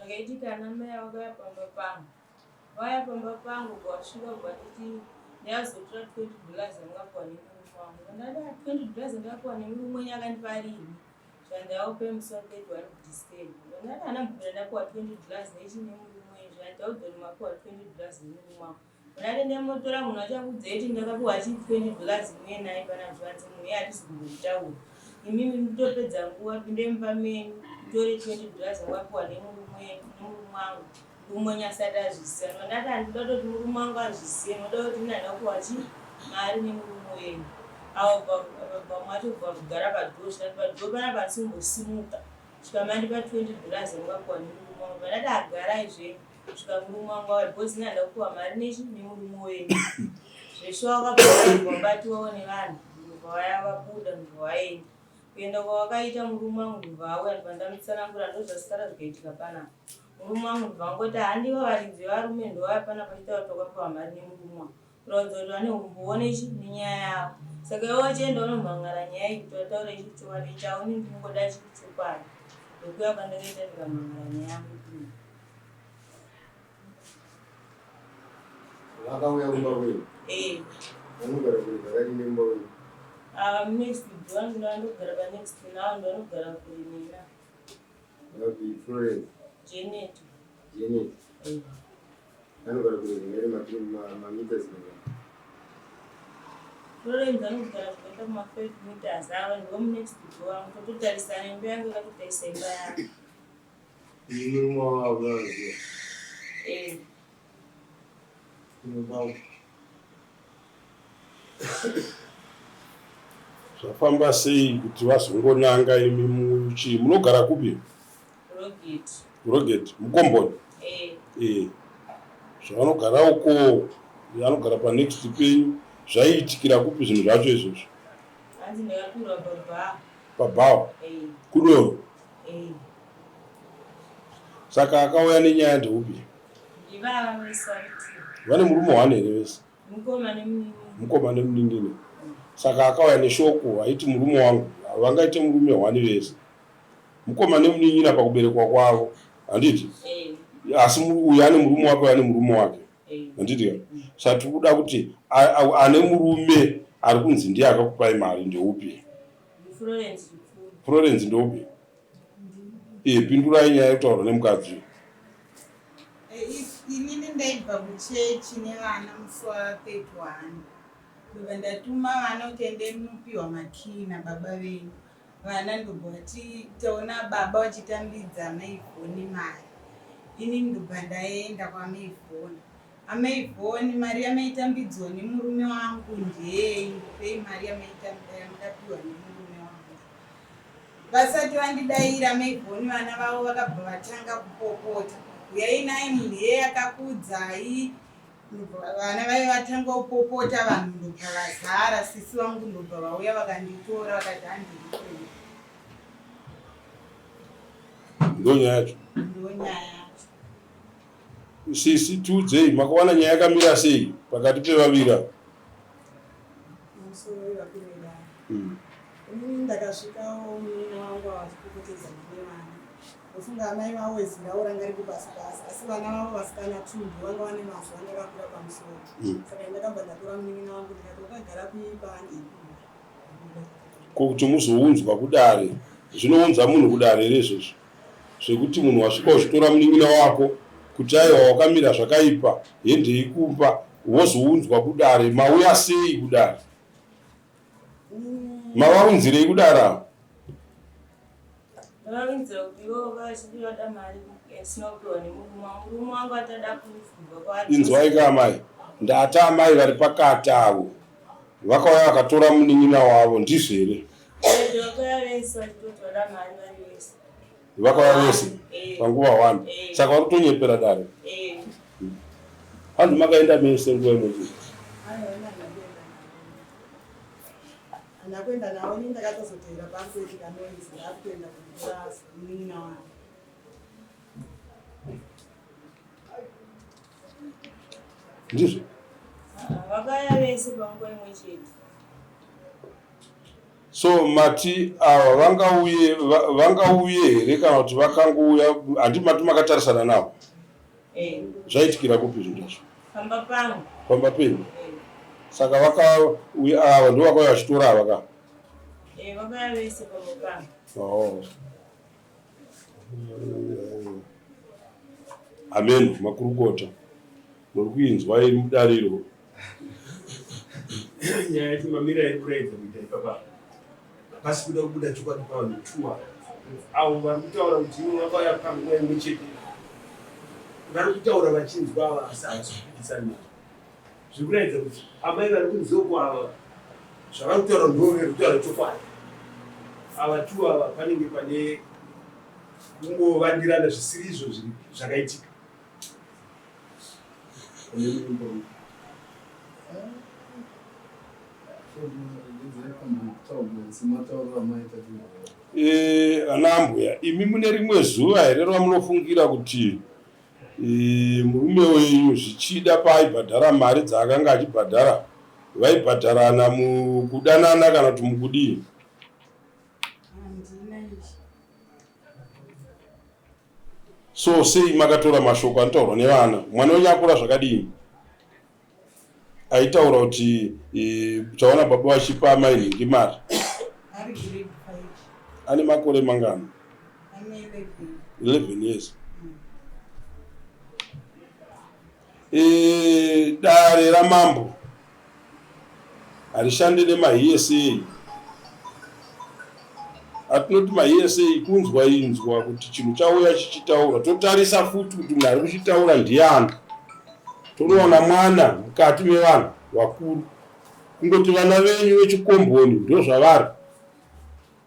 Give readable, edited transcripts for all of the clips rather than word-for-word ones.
Zvakaitika ana mai vakauya pamba pangu. Vauya pamba pangu kwasvika vatiti ndazotora 20 dollars yandakapiwa nemurume wangu. Ndada 20 dollars yandakapiwa nemurume wenyu akandipa rini? Zvanzi aupe musi wa 31 December. Ndada hana mbobvira ndapiwa 20 dollars nechi nemurume wenyu. Zvanzi audzwa kuti mapiwa 20 dollars nemurume wangu. Ndati ndamotora munhu achakuudzai kuti ndakapiwa chi 20 dollars muye naye pana zvanzi munhu iye hatisi kumbotaura. Imimi mutopedza nguva pindai mumba menyu mutore 20 dollars yamakapiwa nemurume nemurume wangu. Murume wenyu asati azviziva. Ndati handida kutoti murume wangu azvizive ndinoda kuti ini handina kupiwa chi mari nemurume wenyu. Avo vamwe vacho kubva kugara padhoo zvikati padhoo panapa handisi kumbosimuka. Svika mandipa 20 dollars yamakapiwa nemurume wangu. Ndati agarai zvenyu. Kusvika murume wangu auya because ini handina kupiwa mari nechi nemurume wenyu. Zveshuwa wakabva wabatiwawo nevanhu ndobva vaya vabuda ndobva vaenda. Kuenda kwavakaita murume wangu ndobva auya ndobva ndamutsanangura ndozvasara zvikaitika panapa. Murume wangu ndobva angoti handivo varidzi vevarume ndovaya panapa chitaura kuti wakapiwa mari nemurume wangu. Kuratidza kuti vane humbowo nechi nenyaya yavo. Saka iwe wachienda unomhan'ara nyaya iyi kuti vataure chi chokwadi chavo ini ndinongoda chi chokwadi. Ndokuya kwandakaita ndikamhan'ara nyaya yangu iyi. Vakauya kumba kwenyu? Eh. Vanogara kure zvakadini nekumba kwenyu? Ah, next door ndinogara pa next now ndinogara kure nina. Vapi Florence? Janet. Janet. Eh. Anogara kure zvakaita mameters mangani? Florence anogara zvakaita kuma 5 meters ava ndiwo next door wangu tototarisana imba yangu yakatotarisa imba yangu. Murume wavo unoziva? Eh. Unobawo. Zvafamba sei kuti vazongonanga imi muchi munogara kupi? Rogate. Rogate, mukomboni. Eh. Eh. Zvavanogara uko, anogara panext penyu, zvaiitikira kupi zvinhu zvacho izvozvo? Hanzi ndakapirwa pabhawa. Pabhawa? Eh. Kudoro? Eh. Saka akauya nenyaya ndeupi? Ndivava vese vari two. Vane murume one here vese? Mukoma nemunin'ina. Mukoma nemunin'ina. Saka akauya neshoko aiti murume wangu vangaite murume one vese. Mukoma nemunin'ina pakuberekwa kwavo. Handiti? Eh. Asi uyu ane murume wake uyu ane murume wake. Eh. Handiti ka? Saka tiri kuda kuti ane murume ari kunzi ndiye akakupai mari ndeupi? Florence Chipfume. Florence ndeupi? Eh, pindurai nyaya yekutaurwa nemukadzi. Eh, inini ndaibva kuchechi nevana musi wa 31 ndobva ndatuma vana kuti endei munopiwa makii nababa venyu vana ndobva vati taona baba vachitambidza amai Vhoni mari inini ndobva ndaenda kwaamai Vhoni amai Vhoni mari yamaitambidzwa nemurume wangu ndeyei ndipei mari yamakapiwa nemurume wangu Vasati vandidaira mai Boni vana vavo vakabva vatanga kupopota. Huyai naye munhu iyeye akakuudzai. Vana vaive vatanga kupopota vanhu ndobva vazara. Sisi vangu ndobva vauya vakanditora vakati handiri kuenda. Ndonyaya yacho. Ndonyaya yacho. Sisi tiudzei makawana nyaya yakamira sei pakati pevaviri ava? Musoro wevakuru vedare. Inini ndakasvikawo munin'ina wangu achipopotedza mune vana. Ndofunga amai vavo izwi ravo ranga riri pasi pasi asi vana vavo vasikana two ndivo vanga vane mazwi anga akakura pamusoro. Saka ndakabva ndatora munin'ina wangu ndikati wakagara kuipa handei kumba. Ko kuti muzounzwa kudare zvinounza munhu kudare here izvozvo zvekuti munhu wasvika uchitora munin'ina wako kuti aiwa wakamira zvakaipa hendei kumba wozounzwa kudare mauya sei kudare mavaunzirei kudare ava Ndavaunzira kuti ivo vachiti vada mari isina kupiwa nemurume wangu. Murume wangu atada proof kubva kwaari. Inzwai ka amai, ndati amai vari pakati avo vakauya vakatora munin'ina wavo ndizvo here? Kwete, vakauya vese vachitoti vada mari vari vese. Vakauya vese Eh. panguva one, Eh. saka vari kutonyepera dare. Eh. Hanzi makaenda mese nguva imwe chete. Aiwa, ini handina kuenda navo. Handina kuenda navo, ini ndakatozoteera pakuitika noise ndakutoenda kunotora munin'ina wangu. Ndizvo? Vakauya vese panguva imwe chete. So mati ava vangauye vangauye here kana kuti vakangouya handi mati makatarisana navo? Eh. Zvaitikira kupi zvinhu zvacho? Pamba pangu. Pamba penyu. Eh. Saka vakauya ava ndo vakauya vachitora ava ka? Eh, vakauya vese pamba pangu. Oh. Amen makurukota. Muri kuinzwa iri mudariro. Nyaya yacho mamira iri kuraidza kuita ipapa. Hapasi kuda kubuda chokwadi pavanhu tuwa. Avo vari kutaura kuti ivo vakauya panguva imwe chete. Vari kutaura vachinzwa ava asi havasi kupikisana nazvo. Zviri kuraidza kuti amai vari kunze uko ava zvavari kutaura ndivo vari kutaura chokwadi. Ava tuwa ava panenge pane kungovandirana zvisiri izvo zvakaitika. Eh, ana ambuya imi mune rimwe zuva here ramunofungira kuti eh, murume wenyu zvichida paaibhadhara mari dzaakanga achibhadhara vaibhadharana mukudanana kana kuti mukudii? Handina izvi. So sei makatora mashoko anotaurwa nevana? Mwana wenyu akura zvakadini? Aitaura kuti e, taona baba vachipa amai nhingi mari. Ari grade 5. Ane makore mangani? Ane 11. 11 years. E, dare ramambo harishande nemahiesei atinoti mahiesei kunzwa inzwa kuti chinhu chauya chichitaura totarisa futi kuti munhu ari kuchitaura ndiyani tonowana mwana mukati mevanhu vakuru kungoti vana venyu vechikomboni ndozvavari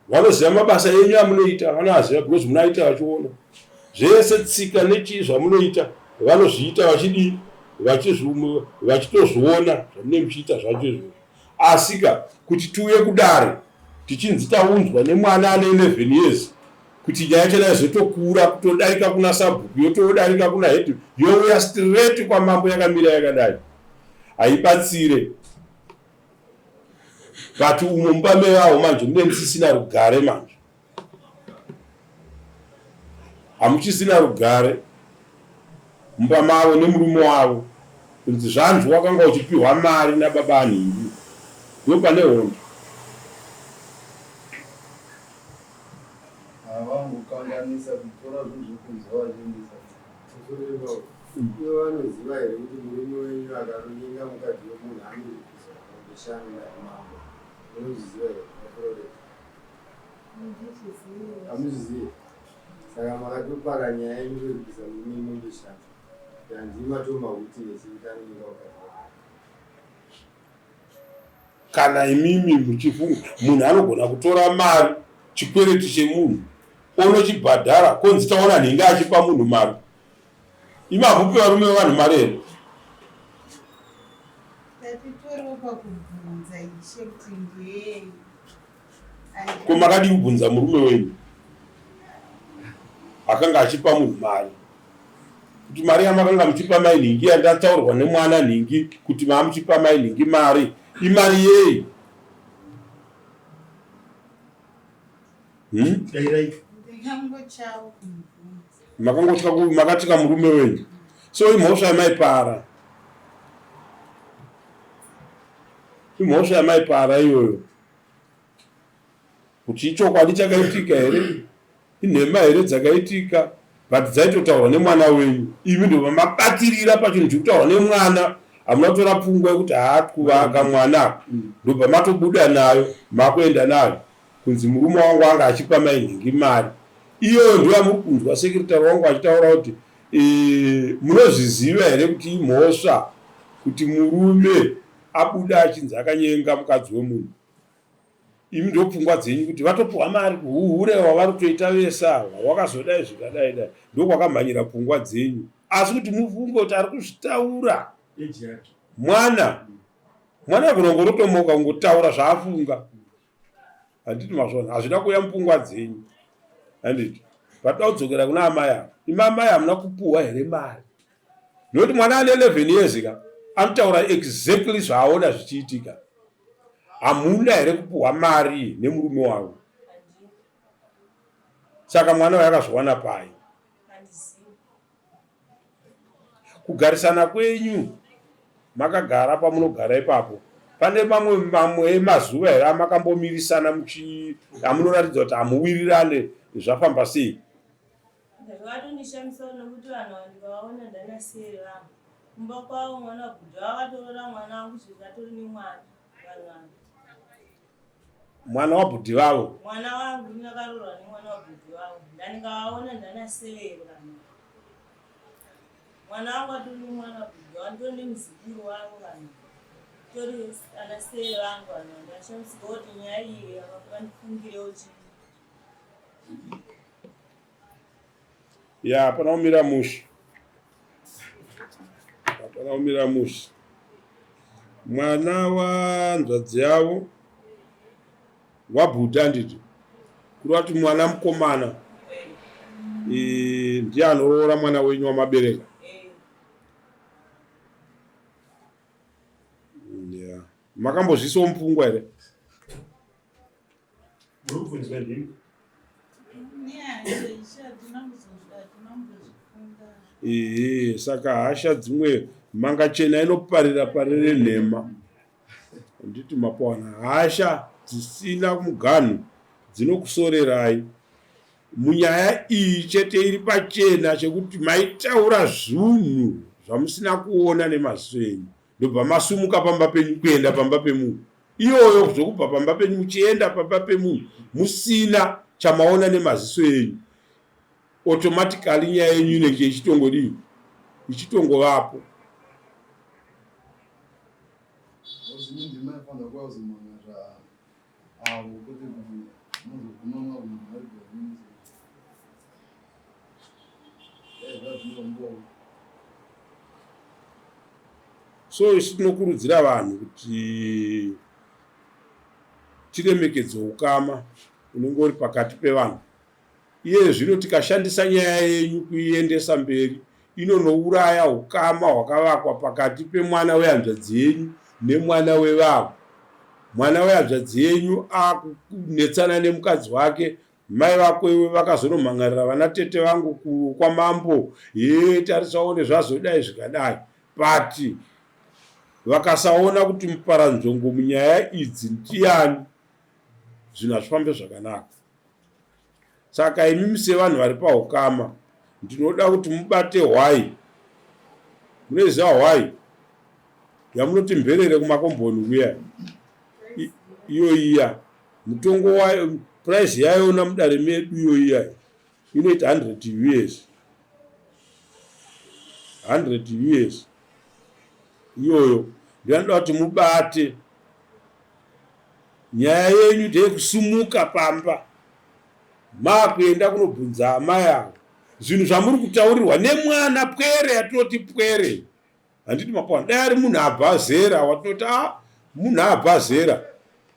Vanoziva mabasa enyu amunoita, vanoaziva because munoaita vachiona. Zvese tsika nechii zvamunoita vanozviita vachidii vachitozviona zvamunenge muchiita zvacho izvozvo. Asika kuti tiuye kudare tichinzi taunzwa nemwana ane 11 years kuti nyaya yacho yaizotokura kutodarika kuna sabhuku yotodarika kuna head youya straight kwamambo yakamira yakadai haibatsire. But umo mumba mevawo manje mune musisina rugare manje. Hamuchisina rugare mumba mavo nemurume wavo. Kunzi zvanzi wakanga uchipiwa mari nababa anhingi. Ndo pane hondo. Havangokanganisa kutora zvinhu zvekunze vachiendesa. Ivo vanoziva here kuti murume wenyu akanonyenga mukadzi wemunhu anoripiswa mombe shanu namambo? Munozviziva here vaproreta? Hamuzvizive? Saka makatopara nyaya yenyu kuripisa murume mombe shanu. Handii matoma witness kuti anonyenga mukadzi wake. Kana imimi muchifunga munhu anogona kutora mari chikwereti chemunhu onochibhadhara konzi taona nhingi achipa munhu mari imi hamupi varume vevanhu mari here? Tatitoriwo pakubvunza ishe kuti ndiyei. Ko makadii kubvunza murume wenyu akanga achipa munhu mari kuti mari yamakanga muchipa mai nhingi yandataurwa nemwana nhingi kuti maamuchipa mai nhingi mari imari yei? Hmm? Makangotya makatika murume wenyu so imhosva yamaipara imhosva yamaipara iyoyo kuti ichokwadi chakaitika here inhema here dzakaitika but dzaitotaurwa nemwana wenyu imi ndobva mabatirira pachinhu chiri kutaurwa nemwana hamuna kutora pfungwa yekuti haakuvaka mwana ndobva matobuda nayo makuenda nayo kunzi murume wangu anga achipa mai nhingi mari iyoyo ndiyo yamuri kunzwa sekiritari wangu achitaura kuti e, munozviziva here kuti imhosva kuti murume abuda achinzi akanyenga mukadzi wemunhu imi ndopfungwa dzenyu kuti vatopiwa mari huhure wavari kutoita vese ava wakazodai zvikadai dai ndokwakamhanyira pfungwa dzenyu asi kuti mufunge kuti ari kuzvitaura mwana mwana agona kungotomoka kungotaura zvaafunga handiti mazvona hazvina kuuya mupfungwa dzenyu handiti vatoda kudzokera kuna amai ava imi amai hamuna kupuhwa here mari Nokuti mwana ane 11 years ka anotaura exactly zvaaona zvichiitika. Hamuna here kupuhwa mari nemurume wavo? Saka mwana uyo akazviwana pai? Kugarisana kwenyu makagara pamunogara ipapo pane mamwe mamwe emazuva here amakambomirisana muchi amunoratidza kuti hamuwirirane zvafamba sei? Zvakatondishamisa nokuti vanhu ava ndikavaona ndanasiyeri vangu kumba kwavo mwana wabhudhi vavo vatoroora mwana wangu izvezvi atori nemwana vanhu ava. Mwana wabhudhi vavo? Mwana wangu ini ndakaroorwa nemwana wabhudhi vavo ndandikavaona ndanaseveri vanhu mwana wangu atori nemwana wabhudhi vavo nditori nemuzukuru wavo vanhu tori anaseveri vangu vanhu ndashamisika kuti nyaya iyi vandifungirewo chii. Ya, hapana kumira mushe, hapana kumira mushe. Mwana wanzvadzi yavo wabhuti handiti, kureva kuti mwana mukomana ndiye anoroora mwana wenyu wamabereka. Yeah. Makambozviisawo mupfungwa here? Muri kubvunzwa ndimi. Ehe, saka hasha dzimwe manga chena inoparira parire nhema. Handiti mapawana hasha dzisina muganhu dzinokusorerai munyaya iyi chete iri pachena chekuti maitaura zvunhu zvamusina kuona nemaziso enyu ndobva masumuka pamba penyu kuenda pamba pemunhu iyoyo zvokubva pamba penyu muchienda pamba pemunhu musina chamaona nemaziso enyu automatically nyaya yenyu inenge ichitongodii ichitongovapo. So isu tinokurudzira vanhu kuti tiremekedze ukama unenge uri pakati pevanhu. Iye zvino tikashandisa nyaya yenyu kuiendesa mberi inonouraya ukama hwakavakwa pakati pemwana wehanzvadzi yenyu nemwana wevavo. Mwana wehanzvadzi yenyu akunetsana nemukadzi wake Mai vako iwe vakazonomhan'arira vana tete vangu kwamambo hee tarisaone zvazodai zvikadai but vakasaona kuti muparanzvongo munyaya idzi ndiyani zvinhu hazvifambe zvakanaka. Saka imimi sevanhu vari pahukama ndinoda kuti mubate hwai. Munoiziva hwai yamunoti mberere kumakomboni kuya iyo iya mutongo wayo price yayona mudare medu iyo iya inoita 100 us 100 us iyoyo ndinoda kuti mubate nyaya yenyu ndeyekusumuka pamba makuenda kunobvunza amai avo zvinhu zvamuri kutaurirwa nemwana pwere yatinoti pwere handiti mapaona dai ari munhu abva zera watinoti a ah, munhu abva zera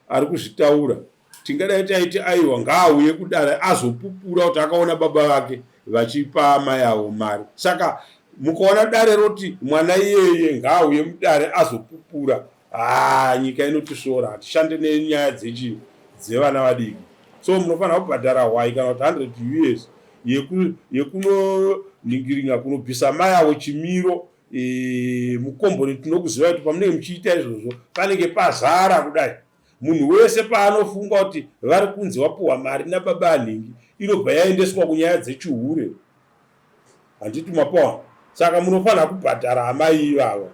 ari kuzvitaura tingadai taiti aiwa ngaauye kudare azopupura kuti akaona baba vake vachipa amai avo mari saka mukaona dare roti mwana iyeye ngaauye mudare azopupura haa nyika inotisvora hatishande nenyaya dzechi dzevana vadiki so munofanira kubhadhara hwai kana kuti 100 us yekunonhingiringa kunobvisa mai avo chimiro e, mukomboni tinokuziva kuti pamunenge muchiita izvozvo panenge pazara kudai munhu wese paanofunga kuti vari kunzi wapuhwa mari nababa anhingi inobva yaendeswa kunyaya dzechihure handiti mapawa saka munofanira kubhadhara amai ivavo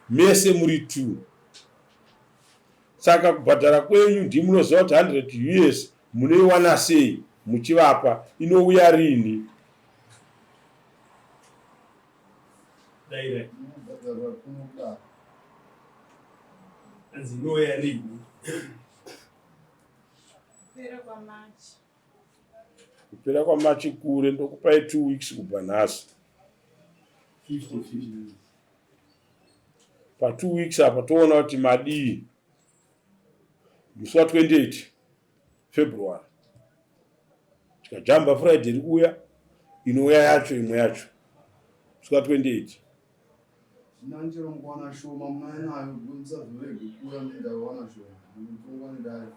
mese muri two saka kubhadhara kwenyu ndimunoziva kuti 100 us munoiwana sei muchivapa inouya rini Inouya rini? Kupera kwaMarch. Kupera kwaMarch kure ndokupai 2 weeks kubva nhasi. 50 Pa 2 weeks apa toona kuti madii. Musi wa 28 February. Tikajamba Friday iri kuuya inouya yacho imwe yacho. Musi wa 28. Zvinani chero mukawana shoma munouya nayo, musazorege kuuya mundawana shoma, mutongwa nedare.